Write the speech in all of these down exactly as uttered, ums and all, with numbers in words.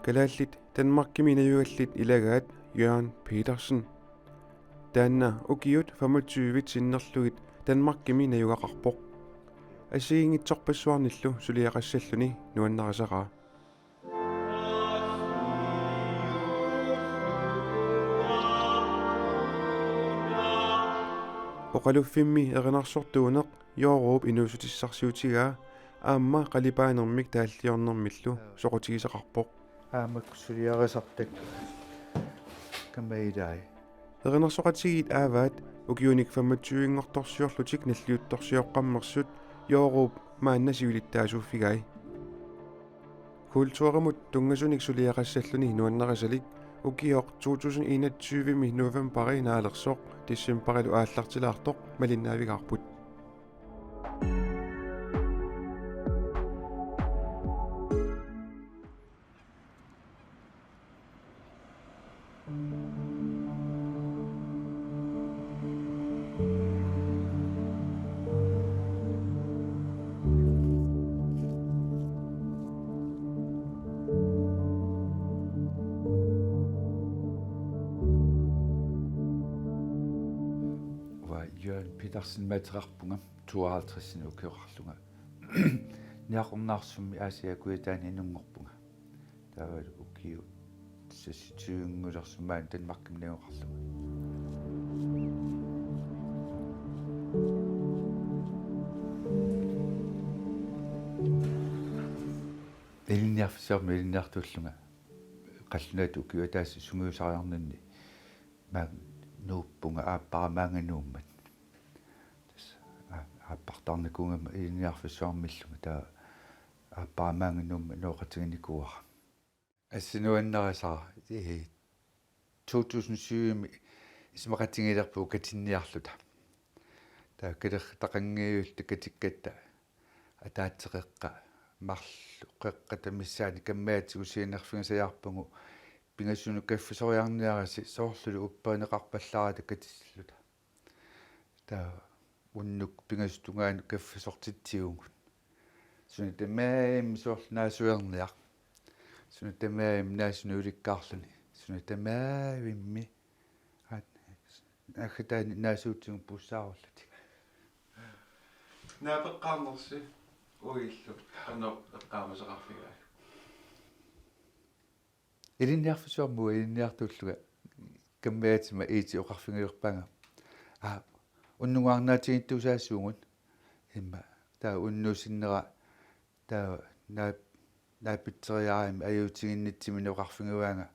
Kalaallit Danmarkimi najugallit ilagaat Jørgen Petersen. Taanna ukiut femogtyve sinnerlugit Danmarkimi najugaqarpoq. Assigiinngitsorpassuarnillu suliaqassalluni nuannarisaraa. Oqaluffimmi erinarsortuuneq Jooruup inuussutissarsiutigaa aamma qalipaanermik taalliornermillu soqutigisaqarpoq. Aamma suliarisartakka kammailai. Erinarsoqatigiit aavaat ukiunik femogtyvenngortorsiorlutik nalliuttorsioqqammersut Jooruup maanna siulittaasuuffigai. Kulturimut tunngasunik suliaqassalluni nuannarisalik ukioq to tusind enogtyve-mi novembari naalersoq decembarilu aallartilaartoq malinnaavigaarput. Uanga Jørgen Petersen ateqarpunga, tooghalvtreds ukioqarlunga. Niaqornaarsummi Aasiaat Kujataani inunngorpunga. Taava ukiut seksogtyve-ngulersut maani Danmarkimi najugaqarlunga. Ilinniarfissuarmut ilinniartuullunga qallunaatut ukiup ataatsip sungiusariarninni maanga nuuppunga aappara maanga nuummat. Tassa aa-, aappartaarnikuugama ilinniarfissuarmillunga, taava aappara maanga nuummat nooqatiginikuuara. Assi nuannarisara, ee, to tusind syv-mi isumaqatigilerpugut katinniarluta. Taava kalerrittaqanngivilluta katikkatta ataatsip qeqqa, marluk qeqqata missaani kammaatigut sianerfigisajaarpagut, pingasunut kaffisoriarniarisi soorlulu upperineqarpallaarata katilluta. Taava unnuk pingasut tungaanut kaffisortitsivugut. Suna tamarmi soorlu naasuerniaq. Suna tamarmi naasunut ulikkaarluni. Suna tamarmi aat-, aggataani naasuutigut puussaarullutik. Naapeqqaarnersi uillu qanoq eqqaamasaqarfigaat? Ilinniarfissuarmut ilinniartuullunga kammaatima iiti oqarfigilerpaanga. Aa, unnunguarnaatigittuusaasuugut. Immaqa taava unnuup sinnera taava naap-, naapitseriarami ajuutiginnittumini oqarfigivaanga: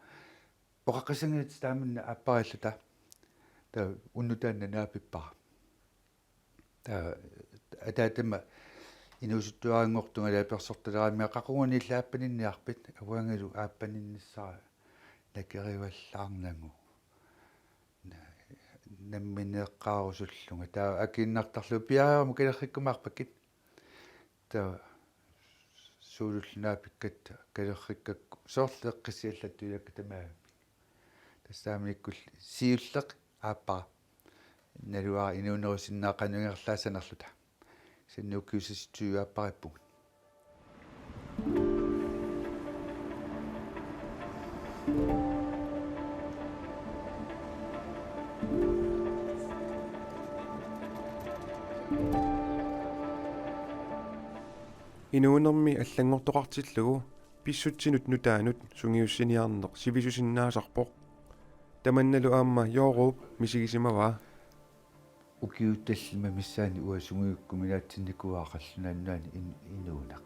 Oqaqqisanngilatit taamanna aapparilluta. Taava unnuk taanna naapippara. Taava ataatama inuusuttuaranngortungali apersortaleramigakku: Qaquguniilli aappaninniarpit? Avangalu aappaninnissaa nakerivallaarnagu. Na-, nammineeqqaarusullunga. Taava akiinnartarlugu: Piareeruma kalerrikkumaarpakkit? Taava suulullu naapikkatta kalerrikkakku soorlu eqqissiallattuilakka tamarmik. Tassa taamanikkulli siulleq aappara. Naluara inuunerusinnaaq qanoq ingerlaassanerluta. Kisianni ukiut seksogtyve aapparippugut. Inuunermi allanngortoqartillugu pissutsinut nutaanut sungiussiniarneq sivisusinnaasarpoq. Tamannalu aamma Jooruup misigisimavaa. Ukiut tallimat missaanni uanga sungiukkuminaatsinnikuuara qallunaat nunaanni in-, inuuneq.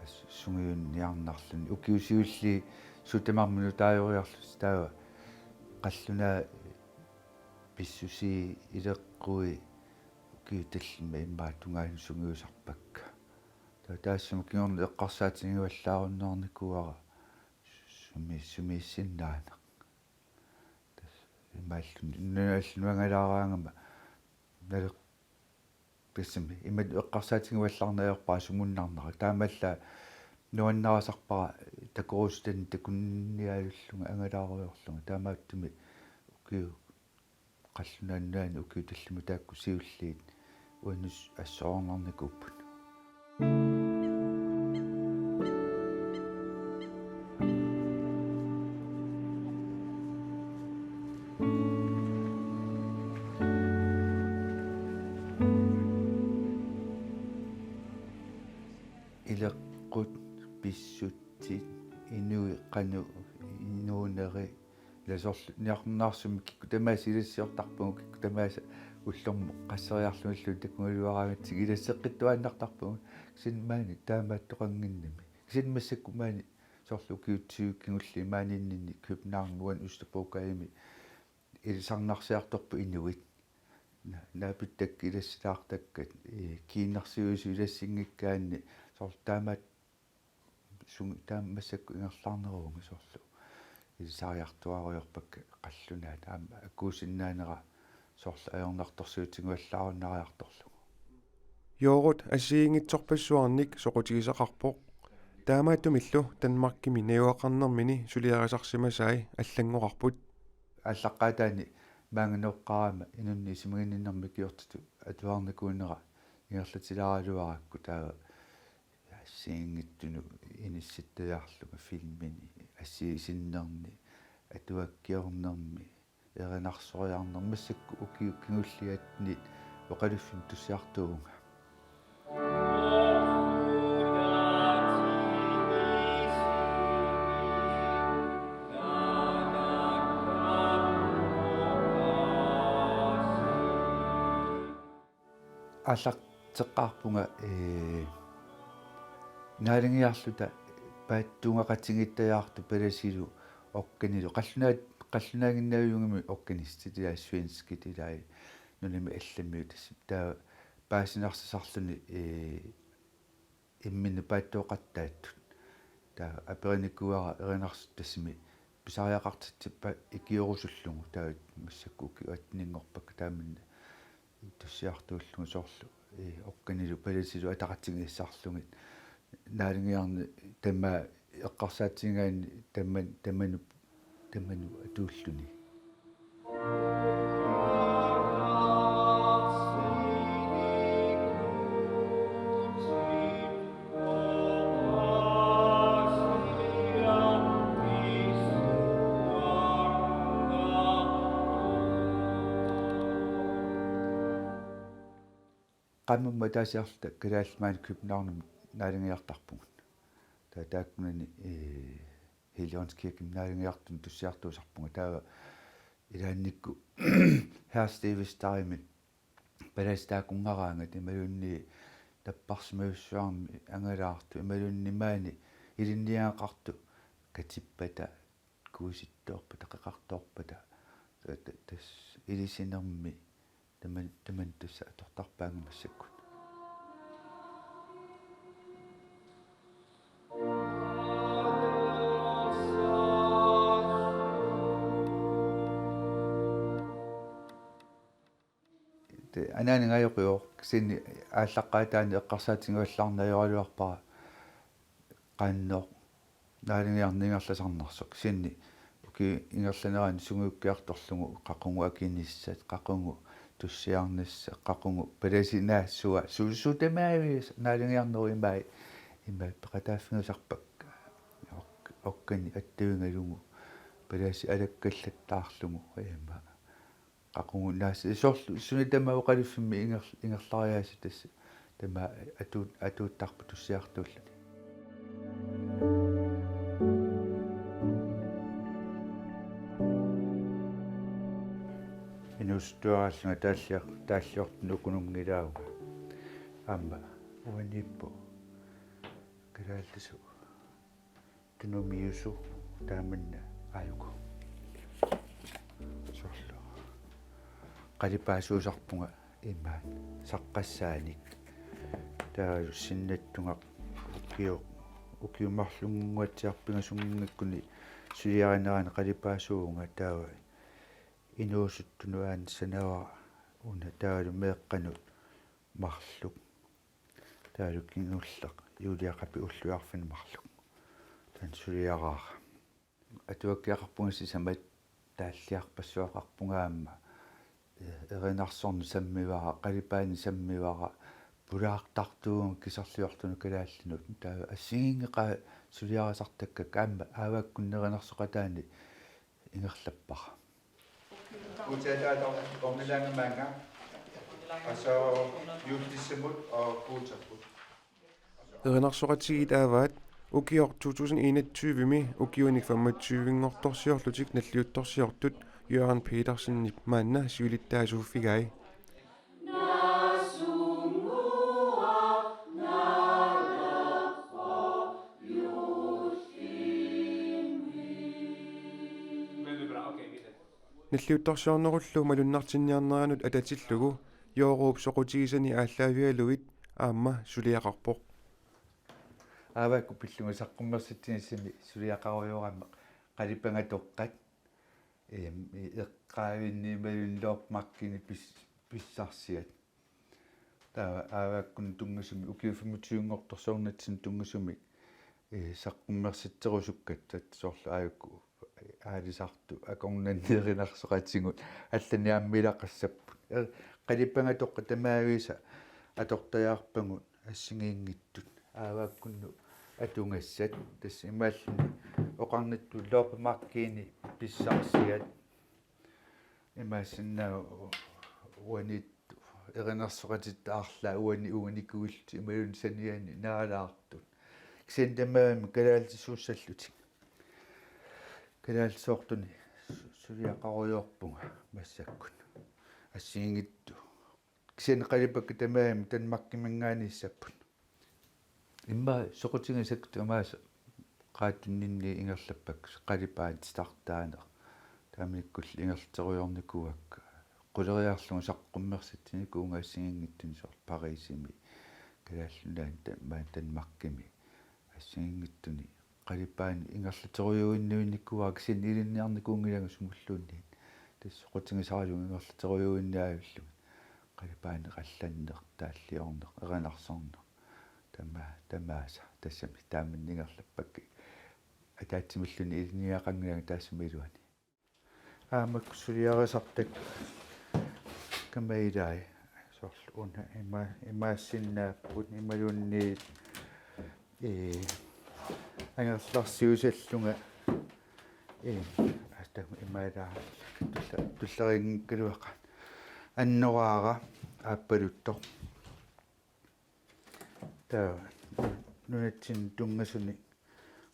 As-, sungiunniarnarluni. Ukiut siulliit suut tamarmik nutaajoriarlutik, taava qallunaat pissusii ileqqui ukiut tallimat immaqa tungaanut sungiusarpakka. Taava taassuma kingorna eqqarsaatigivallaarunnaarnikuuara sumi-, sumiissinnaaneq. Tassa imaalluni, nunallu angalaaraangama naleq-, tassami imatut eqqarsaatigivallaarneq ajorpara sumunnarnera. Taamaallaat nuannarisarpara takorusutanik takunnialullunga angalaarujoorlunga. Taamaattumik ukiut qallunaat nunaanni ukiut tallimat taakku siulliit uannut assoornarnikuupput. inuit qanoq inuuneri, ila soorlu niarnaarsummi kikkut tamaasa ilassiortarpagut, kikkut tamaasa ullormut qasseriarlugillu takugaluaraangatsigu ilasseqqittuaannartarpagut. Kisianni maani taamaattoqannginnami. Kisianni massakkut maani soorlu ukiut tyve kingulliit maaniinninni København, Østerbrokaimi ilisarnarsiartorput inuit. Na-, naapittakkat ilassilaartakkat, ee, kiinnersiuisut ilassinngikkaanni soorlu taamaat sumi taama massakkut ingerlaarneruvugut soorlu. Ilisariartuaarujoorpakka qallunaat aamma akuusinnaanera soorlu ajornartorsiutigivallaarunnaariartorlugu. Joorut assigiinngitsorpassuarnik soqutigisaqarpoq. Taamaattumillu Danmarkimi najugaqarnermini suliarisarsimasai allanngoqarput. Aallaqqaataani maanga nooqqaarama inunnik isumaginninnermik ikiortitut atuarnikuunera ingerlatilaaraluarakku, taava assigiinngitsunut inissittajaarlunga filmini, assigisinnerni, atuakkiornermi, erinarsoriarnermi, massakkut ukiut kingulliit attenit oqaluffimmi tussiartuuvunga. Aallarteqqaarpunga, ee, naalagiarluta paatsuunga qatigittajaartut palasilu organilu. Qallunaat, qallunaaginnaaviugami organistit ilai, svenskit ilai, nunami allamiut, tassa taava paasinarsisarluni, ee, imminnut paatsooqattaattut. Taava aperinikuuara erinarsut tassami pisariaqartitsippat ikiorusullugu, taava massakkut ukiut atteninngorpakka taamanna tussiartuullugu soorlu, ee, organilu palasilu ataqatigiissaarlugit. Naalagiarneq tamaat eqqarsaatigigaanni taman-, tamanut, tamanut atuulluni. Qaammammut ataasiarluta kalaallit maani Københavnimi naalagiartarpugut. Taava taakkunani, ee, Helligaandskirkemi naalagiartunut tussiartuusarpunga. Taava ilaannikkut Herre Stevie Starimi palasitaakunngaraangat imaluunniit napparsimmavissuarmi angalaartut imaluunniit maani ilinniagaqartut katippata, kuisittoorpata, qeqartoorpata, ta-, ta-, tassa ilisinermi taman-, tamanut tassa atortarpaannga massakkut. Te-, anaanangajoqivoq, kisianni aallaqqaataani eqqarsaatigivallaarneq ajoraluarpara qanoq naalagiarneq ingerlasarnersoq. Kisianni ukiup ingerlanerani sungiukkiartorlugu qaqugu akinissat, qaqugu tussiarnissat, qaqugu palasinaassua, su-, suut tamaasa naalagiarnerup imai, imai peqataaffigisarpakka. Ok-, okkani attavigalugu, palasi alakkallattaarlugu, ima. Qaqugu naas-, soorlu suni tamaat oqaluffimmi inger-, ingerlariaaseq tassa tamaat atuut-, atuuttarpoq tussiartuulluni. Inuusuttuaraallunga taallior-, taalliortunut ukununngilaavunga. Aamma uaniippoq kalaallisut Tunumiusu taamanna aajuku. Soorlu qalipaasuusarpunga imaat saqqassaanik. Taava sinnattungaq ukio-, ukiut marlunnguatsiarput pingasunngikkuni suliarinerani qalipaasuuvunga, taava inuusuttunut aana sanavara una taavalu meeqqanut marluk. Taavalu kingulleq juuliaqapi ullut arfineq-marluk. Taanna suliaraara. Atuakkiaqarpunga sisamat, taalliarpassuaqarpunga aamma. Ee, erinarsorneq sammivara, qalipaaneq sammivara, pulaartartuuvunga kiserliortunut kalaallinut. Taava assigiinngeqaat suliarisartakkakka aamma Aavakkunni erinarsoqataani ingerlappara. Guuti Ataataa ornilaangamaanga, og så Juullissumut og Guuterput. Erinarsoqatigiit Aavaat Ukioq to tusind enogtyve-mi ukiunik femogtyve-nngortorsiorlutik nalliuttorsiortut Jørgen Petersenip maanna siulittaasuuffigai. Nalliuttorsiornerullu malunnartinniarneranut atatillugu Jooruup soqutigisani aallaavigalugit aamma suliaqarpoq. Aavakku pillunga saqqummersitsinissami suliaqarujoorama qalipangatoqqat, eem, i-, eqqaavinni imaluunniit loppemarkedini pis-, pissarsiat. Taava aavakkunni tunngasumik ukiut femogtyve-nngortorsiornitsinni tunngasumik, ee, saqqummersitserusukkatta soorlu aajuku aalisartut akornanni erinarsoqatigut allanik aamma ilaqassapput. Ee, qalipangatoqqat tamaavisa atortajaarpagut assigiinngitsut aavakkunnut atugassat, tassa imaalluni oqarnittut loppemarkedini pissarsiat. Imaassinnaavoq uaniittut erinarsoqatitta arlaat uani uunikuillutik imaluunniit saniani naalaartut. Kisianni tamarmik kalaallisuussallutik. Kalaallisoortunik su-, suliaqarujoorpunga massakkut. Assigiinngitsut. Kisianni qalipakkat tamarmik Danmarkiminngaanniissapput. Immaqa soqutigisakkut tamaasa qaattunninni ingerlappakka, qalipaat titartaaneq. Taamanikkulli ingerlaterujoornikuuakka. Quleriarlugu saqqummersitsinikuuvunga assigiinngitsunik soorlu Parisimi, Kalaallit Nunaanni, Dan-, maani Danmarkimi. Assigiinngitsuni qalipaanik ingerlaterujuinnavinnikuuara, kisianni ilinniarnikuunngilanga sumulluunniit. Tassa soqutigisaralugu ingerlaterujuinnaavillugit. Qalipaaneq allanneq, taalliorneq, erinarsorneq. Tama-, tamaasa, tassami taamanna ingerlappakka. Ataatsimilluunniit ilinniagaqanngilanga taassuma iluani. Aamma makku suliarisartakka kama ilai. Soorlu una ima-, imaassinnaapput imaluunniit, ee, angerlarsiusallunga, ee, asta imaala tulla-, tulleriinngikkaluaqaat. Annoraara aappaluttoq. Taava nunatsinni tunngasunik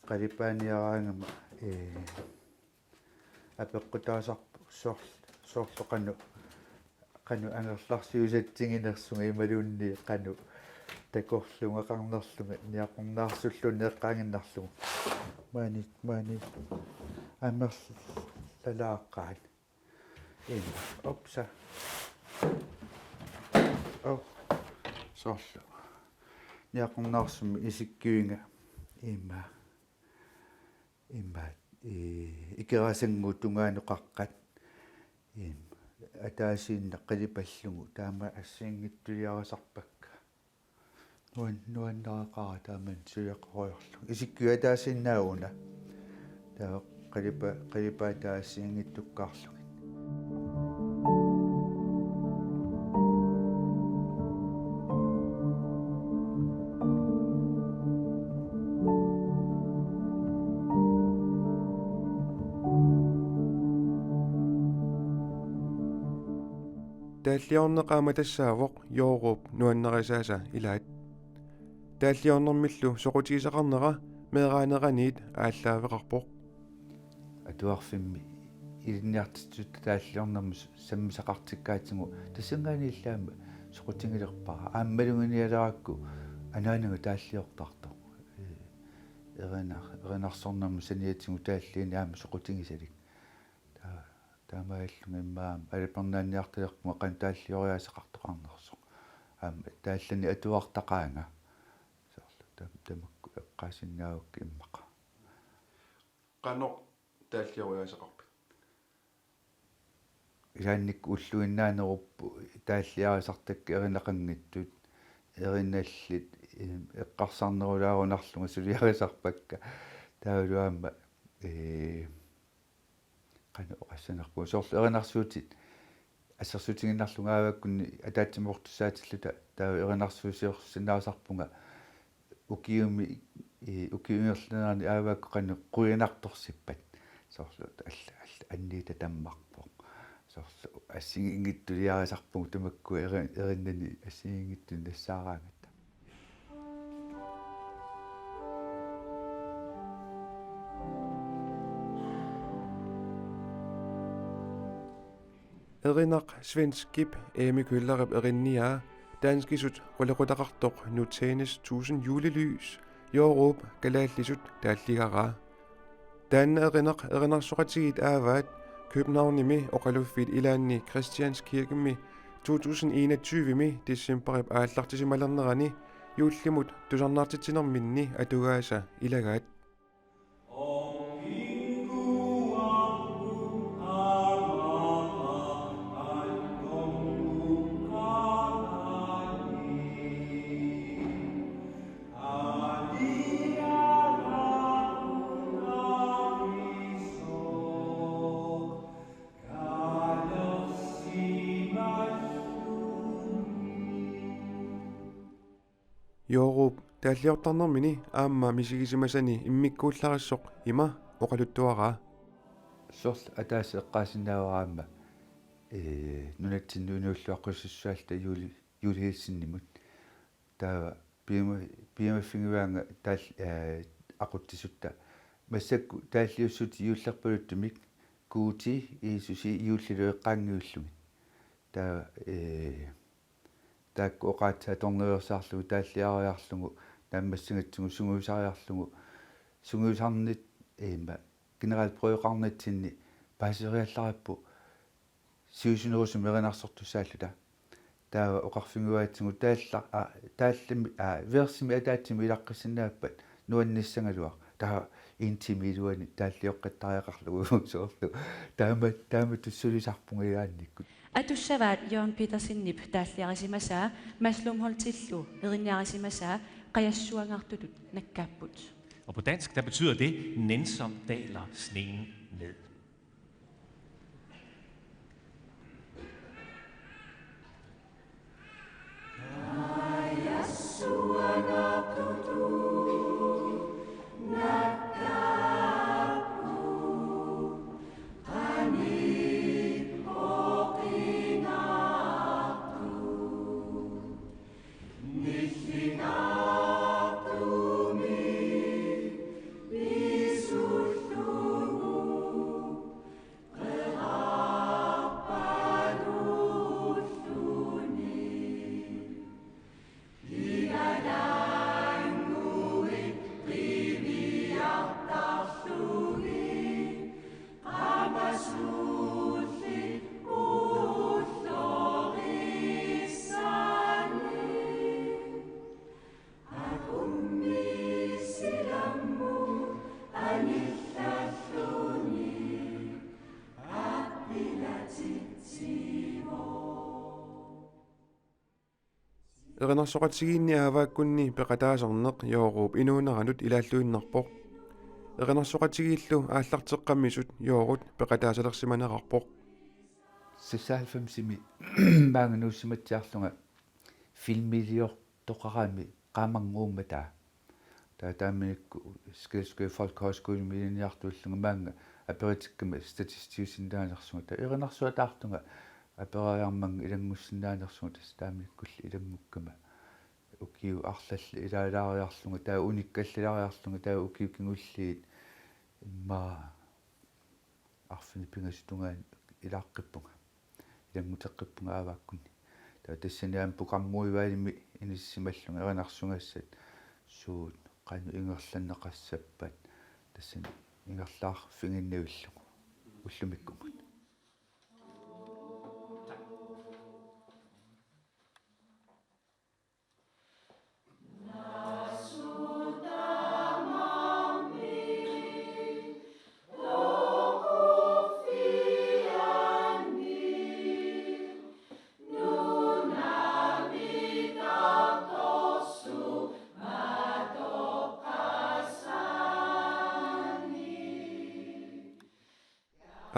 qalipaaniaraangama, ee, apeqqutaasarpoq soor-, soorlu qanoq, qanoq angerlarsiusatsiginersunga imaluunniit qanoq takorluugaqarnerlunga niaqornaarsulluunniit eqqaaginnarlugu. Maani, maani amerlalaaqaat. Ima. Opsa. Oh. Soorlu. Niaqornaarsummi isikkivinga. Ima. Ima. Ee, ikerasannguup tungaanut qaqqat. Ima. Ataasiinnaq qalipallugu. Taama assigiinngitsuliarisarpakka. Nuan-, nuannaraqaara taamanna suliaqarujoorlugu. Isikkiviup ataasiinnaavoq una. Taava qalipa-, qalipaat assigiinngittukkaarlugit. Taalliorneq aamma tassaavoq Jooruup nuannarisaasa ilaat. Taalliornermillu soqutigisaqarnera meeraaneraniit aallaaveqarpoq. Atuarfimmi ilinniartitsisutta taalliornermut sammisaqartikkaatigut tassanngaanniillu aamma soqutigilerpara. Aamma maluginialerakku anaanaga taalliortartoq. Ee, erinar-, erinarsornermut saniatigut taalliini aamma soqutigisalik. Ta-, taamaalillunga immaqa aamma alipernaanniartalerpunga qanoq taallioriaaseqartoqarnersoq. Aamma taallanik atuartaqaanga. Soorlu tam-, tamakku eqqaasinnaavakka immaqa. Qanoq taallioriaaseqarpit? Ilaannikkut ulluinnaanerupput taalliarisartakka erinaqanngitsut, erinallit, em, eqqarsarnerulaarunarlunga suliarisarpakka. Taavalu aamma, ee, qanoq oqassanerpunga. Soorlu erinarsuutit assersuutigiinnarlunga aavakkunni ataatsimoortussaatilluta taava erinarsuusiorsinnaasarpunga ukiumi, ee, ukiup ingerlanerani aavakku qanoq qujanartorsippat. Soorlu alla, alla anniuta tammarpoq. Soorlu assigiinngitsuliarisarpugut tamakku eri-, erinnani assigiinngitsunik nassaaraangatta. Erinaq svenskip Amy Køhlerip erinniaa danskisut qulequtaqartoq Nuthenges tusind julelys Jooruup kalaallisut taalligaraa. Taanna erinaq erinarsoqatigiit aavaat Københavnimi oqaluffiit ilaanni Christianskirkemi to tusind enogtyve-mi decembarip aallartisimalernerani juullimut tusarnaartitsinerminni atugaasa ilagaat. Jooruup taalliortarnermini aamma misigisimasani immikkuullarissoq ima oqaluttuaraa. Soorlu ataaseq eqqaasinnaavara aamma, ee, nunatsinni inuulluaqqusassaalluta Julie, Julie Nielsenimut. Taava piuma-, piumaffigivaannga taal-, ee, aqutsisutta. Massakkut taalliussutsit juullerpaluttumik Guuti, Jiisusi juullilu eqqaanngiullugit. Taava, ee, taakku oqaatsit atornerusaarlugu taalliariarlugu naammassigatsigu sungiusariarlugu sungiusarnit, ee, ima generalprøveqarnitsinni paaseriallaarput siusinnerusunik erinarsortussaalluta. Taava oqarfigivaatigut taalla-, aa, taallami-, aa, versimi ataatsimut ilaqqissinnaappat nuannissagaluaq. Taava intimi iluani taallioqqittariaqarlugu soorlu. Taama, taama tussulisarpunga ilaannikkut. Atussavaat Jørgen Petersenip taalliarisimasaa Mads Lumholtillu erinniarisimasaa Qajassuangartutut nakkaapput. Og på dansk, der betyder det: Nænsom daler sneen ned. Erinarsoqatigiinni aavaakkunni peqataasarneq Jooruup inuuneranut ilaalluinnarpoq. Erinarsoqatigiillu aallarteqqammisut Joorut peqataasalersimanerarpoq. Seksoghalvfemsimi maanga nuussimatsiarlunga filmiliortoqarami qaamannguummataa. Taava taamanikkut Skilskør Folkehøjskolemi ilinniartuullunga maanga aperitikkama statistiusinnaanersunga. Taava erinarsuataartunga apereriarmannga ilanngussinnaanersunga, tassa taamanikkulli ilanngukkama. Ukiut arlallit ilaalaariarlunga, taava unikkallaariarlunga, taava ukiut kingulliit immaqa arfineq-pingasut tungaanut ilaaqqippunga. Ilannguteqqippunga aavaakkunni. Taava tassani aamma programudvalgimi inissisimallunga erinarsugassat suut qanoq ingerlanneqassappat, tassani ingerlaarfiginnavillugu ullumikkumut.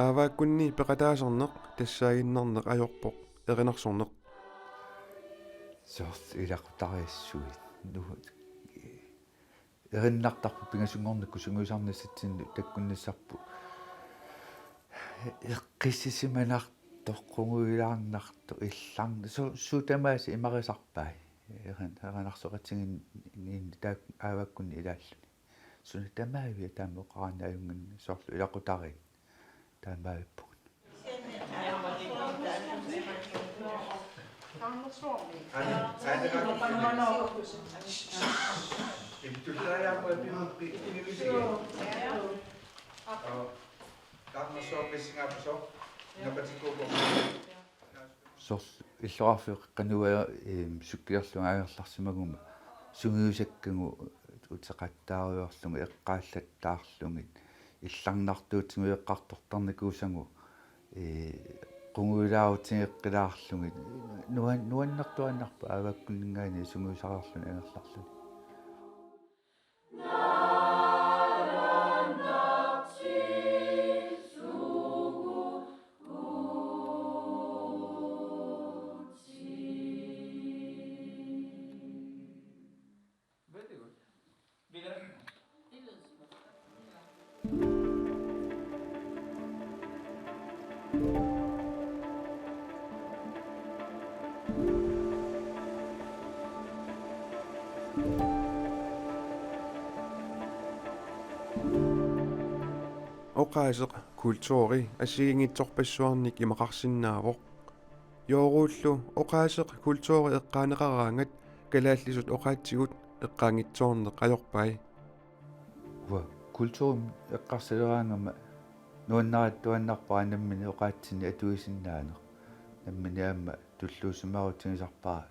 Aavaakkunni peqataasarneq tassaaginnarneq ajorpoq erinarsorneq. Soorlu ilaqutariissuit. Nu-, erinartarput pingasunngornikkut sungiusarnissatsinnut takkunnissarput. Eqqissisimanartoq, qungujulaarnartoq, illarn-, su-, suut tamaasa imarisarpai. Erin-, erinarsoqatigiinni taak-, aavaakkunni ilaalluni. Suna tamaavia taama oqaraanni ajunngin soorlu ilaqutariit taamaavippugut. Taarnersuarmi. Aana, aana, aana. Imtulaajaarpaa pi-, pi-, pi-, pi-, pi-, pi-, Taarnersuaq pissingaappoq, soorlu illoqarfiup qeqqanut, eem, sukkilerlunga angerlarsimaguma sungiusakkagut uteqattaarujoorlugit, eqqaallattaarlugit, illarnartuutigut eqqartortarnikuusagut, ee, qungujulaarutigeqqilaarlugit, nuan-, nuannertuaannarpoq aavakkunninngaanniit sungiusariarluni angerlarluni. Oqaaseq kulturi assigiinngitsorpassuarnik imaqarsinnaavoq. Joorullu oqaaseq kulturi eqqaaneqaraangat kalaallisut oqaatsigut eqqaanngitsoorneq ajorpai. Uanga kulturimik eqqarsaleraangama nuannarittuaannarpara nammineq oqaatsinnik atuisinnaaneq. Nammineq aamma tulluusimaarutigisarpara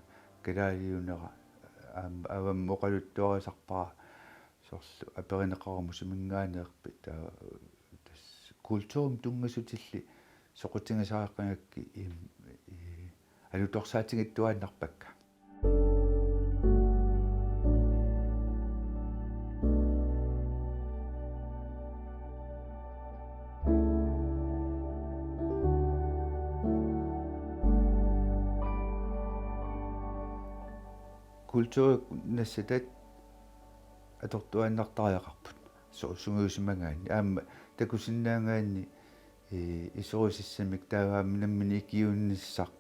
kalaaliunera, aamma avammut oqaluttuarisarpara soorlu aperineqarummat suminngaanneerpit, taava tassa kulturimik tunngasutilli soqutigisariaqqigakkit im-, i-, alutorsaatigittuaannarpakka. Kulturikkut nassatat atortuaannartariaqarput. Su-, sungiusimagaanni. Aamma takusinnaagaanni, ee, isorisassamik taava aamma nammineq ikiuinnissaq.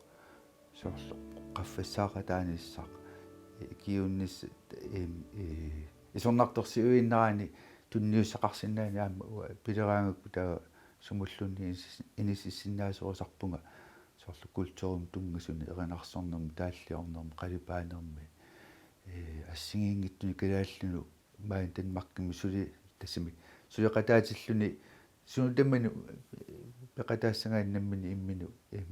Soorlu qaffassaaqataanissaq. Ikiuinnis-, em, ee, isornartorsiuinnarani tunniussaqarsinnaanani aamma uanga pileraangakku taava sumulluunniit inis-, inissisinnaasorusarpunga. Soorlu kulturimik tunngasunik, erinarsornermik, taalliornermik, qalipaanermik, ee, assigiinngitsunik kalaallinut maani Danmarkimi suli-, tassami suleqataatilluni sunut tamanut peqataassagaanni nammineq imminut, em,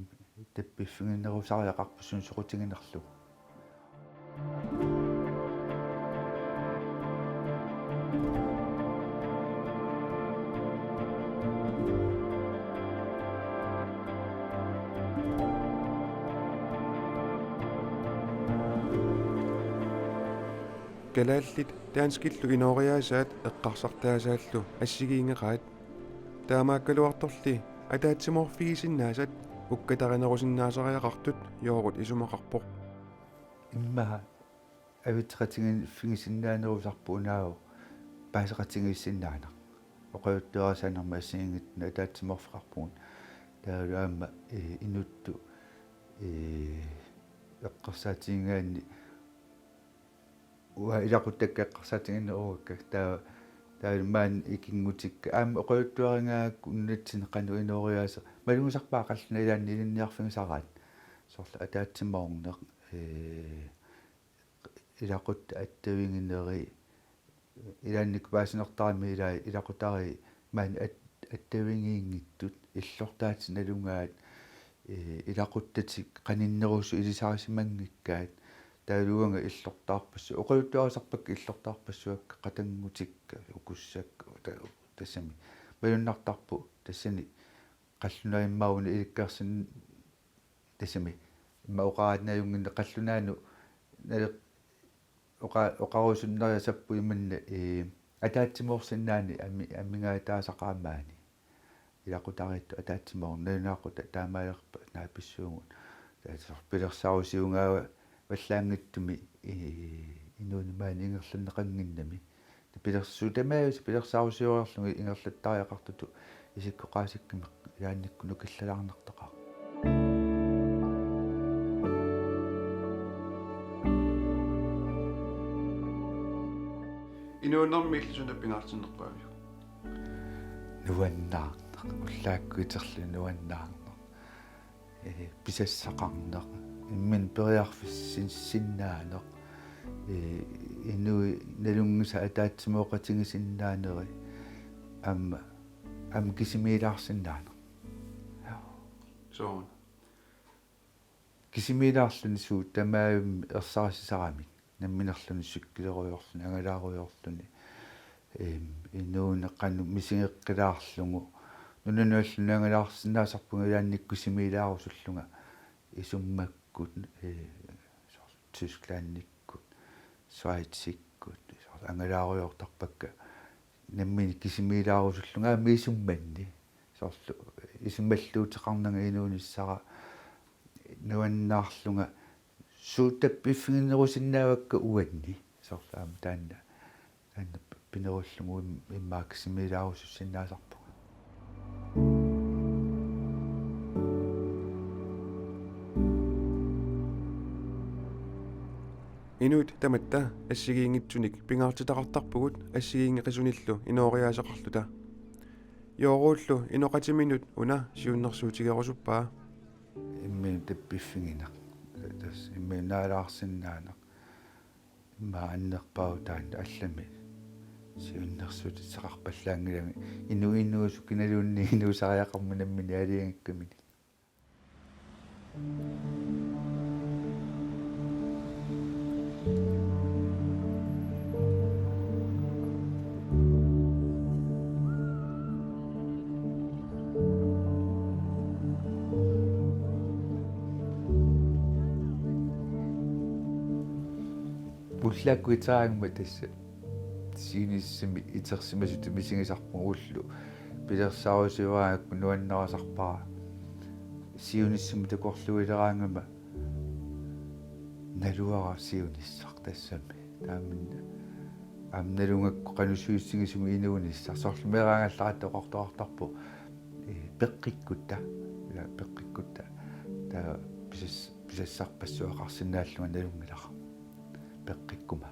tappiffiginerusariaqarpoq suut soqutiginarlugu. Kalaallit danskillu inooriaasaat eqqarsartaasaallu assigiinngeqaat. Taamaakkaluartorli ataatsimoorfigisinnaasat ukkatarinerusinnaasariaqartut Joorut isumaqarpoq. Immaqa avitseqatigiiffigisinnaaneruvoq, aamma paaseqatigiissinnaaneq. Oqaluttuarisaanermut assigiinngitsunik ataatsimoorfeqarpugut. Taavalu aamma, ee, inuttut, ee, eqqarsaatigigaanni uanga ilaquttakka eqqarsaatigineruakka. Taava, taava maani ikinngutikka. Aamma oqaluttuarigaangakku nunatsinni qanoq inooriaaseq. Malugisarpara qallunaat ilaanni ilinniarfigisaraat. Soorlu ataatsimoorneq, ee, ilaquttat attavigineri, ilaannikkut paasinertarami ilai ilaqutariit maani at-, attavigiinngitsut, illortaatit nalugaat, ee, ilaquttatik qaninnerusut ilisarisimanngikkaat, taavalu uanga illortaarpassuakka, oqaluttuarisarpakka illortaarpassuakka, qatanngutikka, ukussakka, ta-, tassami. Malunnartarpoq tassani qallunaat immaqa una ilikkarsin-, tassami. Immaqa oqarata nalunnginnami qallunaanut nale-, oqa-, oqarusunneriasarput imanna, ee, ataatsimoorsinnaaneq ami-, amigaataasaqaaq maani. Ilaqutariittut ataatsimoorneq, nalunaaquttap taamaalerpat naapissuugut. Taava soorlu pilersaarusiugaavallaanngitsumik, ee, inuuneq maani ingerlanneqannginnami. Pilersu-, tamarmik pilersaarusioriarlugit ingerlattariaqartutut isikkoqaasikkami ilaannikkut nukillalaarnartaqaaq. Inuunermi illit suna pingaartinnerpaaviuk? Nuannaarneq, ullaakkut iterlugit nuannaarneq. Ee, pisassaqarneq, Imminut periarfissinnaaneq, ee, inuit nalunngisat ataatsimooqatigisinnaaneri aamma, aamma kisimiilaarsinnaaneq. Sooruna? Kisimiilaarluni suut tamarmik ersarisaramik, namminerluni cykelerujorluni, angalaarujoorluni, eem, inuuneq qanoq misigeqqilaarlugu. Nunanut allanut angalaarsinnaasarpunga ilaannikkut kisimiilaarusullunga isummakkut, ee, soorlu Tysklandikkut, Schweizikkut, soorlu angalaarujoortarpakka nammineq kisimiilaarusullunga aamma isummanni. Soorlu isummalluuteqarnanga inuunissara nuannaarlunga suut tappiffiginerusinnaavakka uanni. Soorlu aamma taanna, taanna pinerullugu im-, immaqa kisimiilaarusussinnaasarpunga. Inuit tamatta assigiinngitsunik pingaartitaqartarpugut assigiinngeqisunillu inooriaaseqarluta. Joorullu inoqatiminut una siunnersuutigerusuppaa. Imminut tappiffigineq. Tassa imminut naalaarsinnaaneq. Immaqa annerpaavoq taanna, allami siunnersuutissaqarpallaanngilanga. Inu-, inuusut kinaluunniit inuusariaqarmata nammineq aalajangikkaminik. Ullaakkut iteraangama tassa siunissami itersimasutut misigisarpunga, ulloq pilersaarusiorigakku nuannarisarpara. Siunissami takorluuleraangama naluara siunissaq tassami. Taamani aamma nalugakku qanoq sulissigisumik inuunissaq. Soorlu meeraagallaratta oqartoqartarpoq, ee, peqqikkutta. Ila peqqikkutta. Taava pisas-, pisassarpassuaqarsinnaallunga nalunngilara. Peqqikkuma.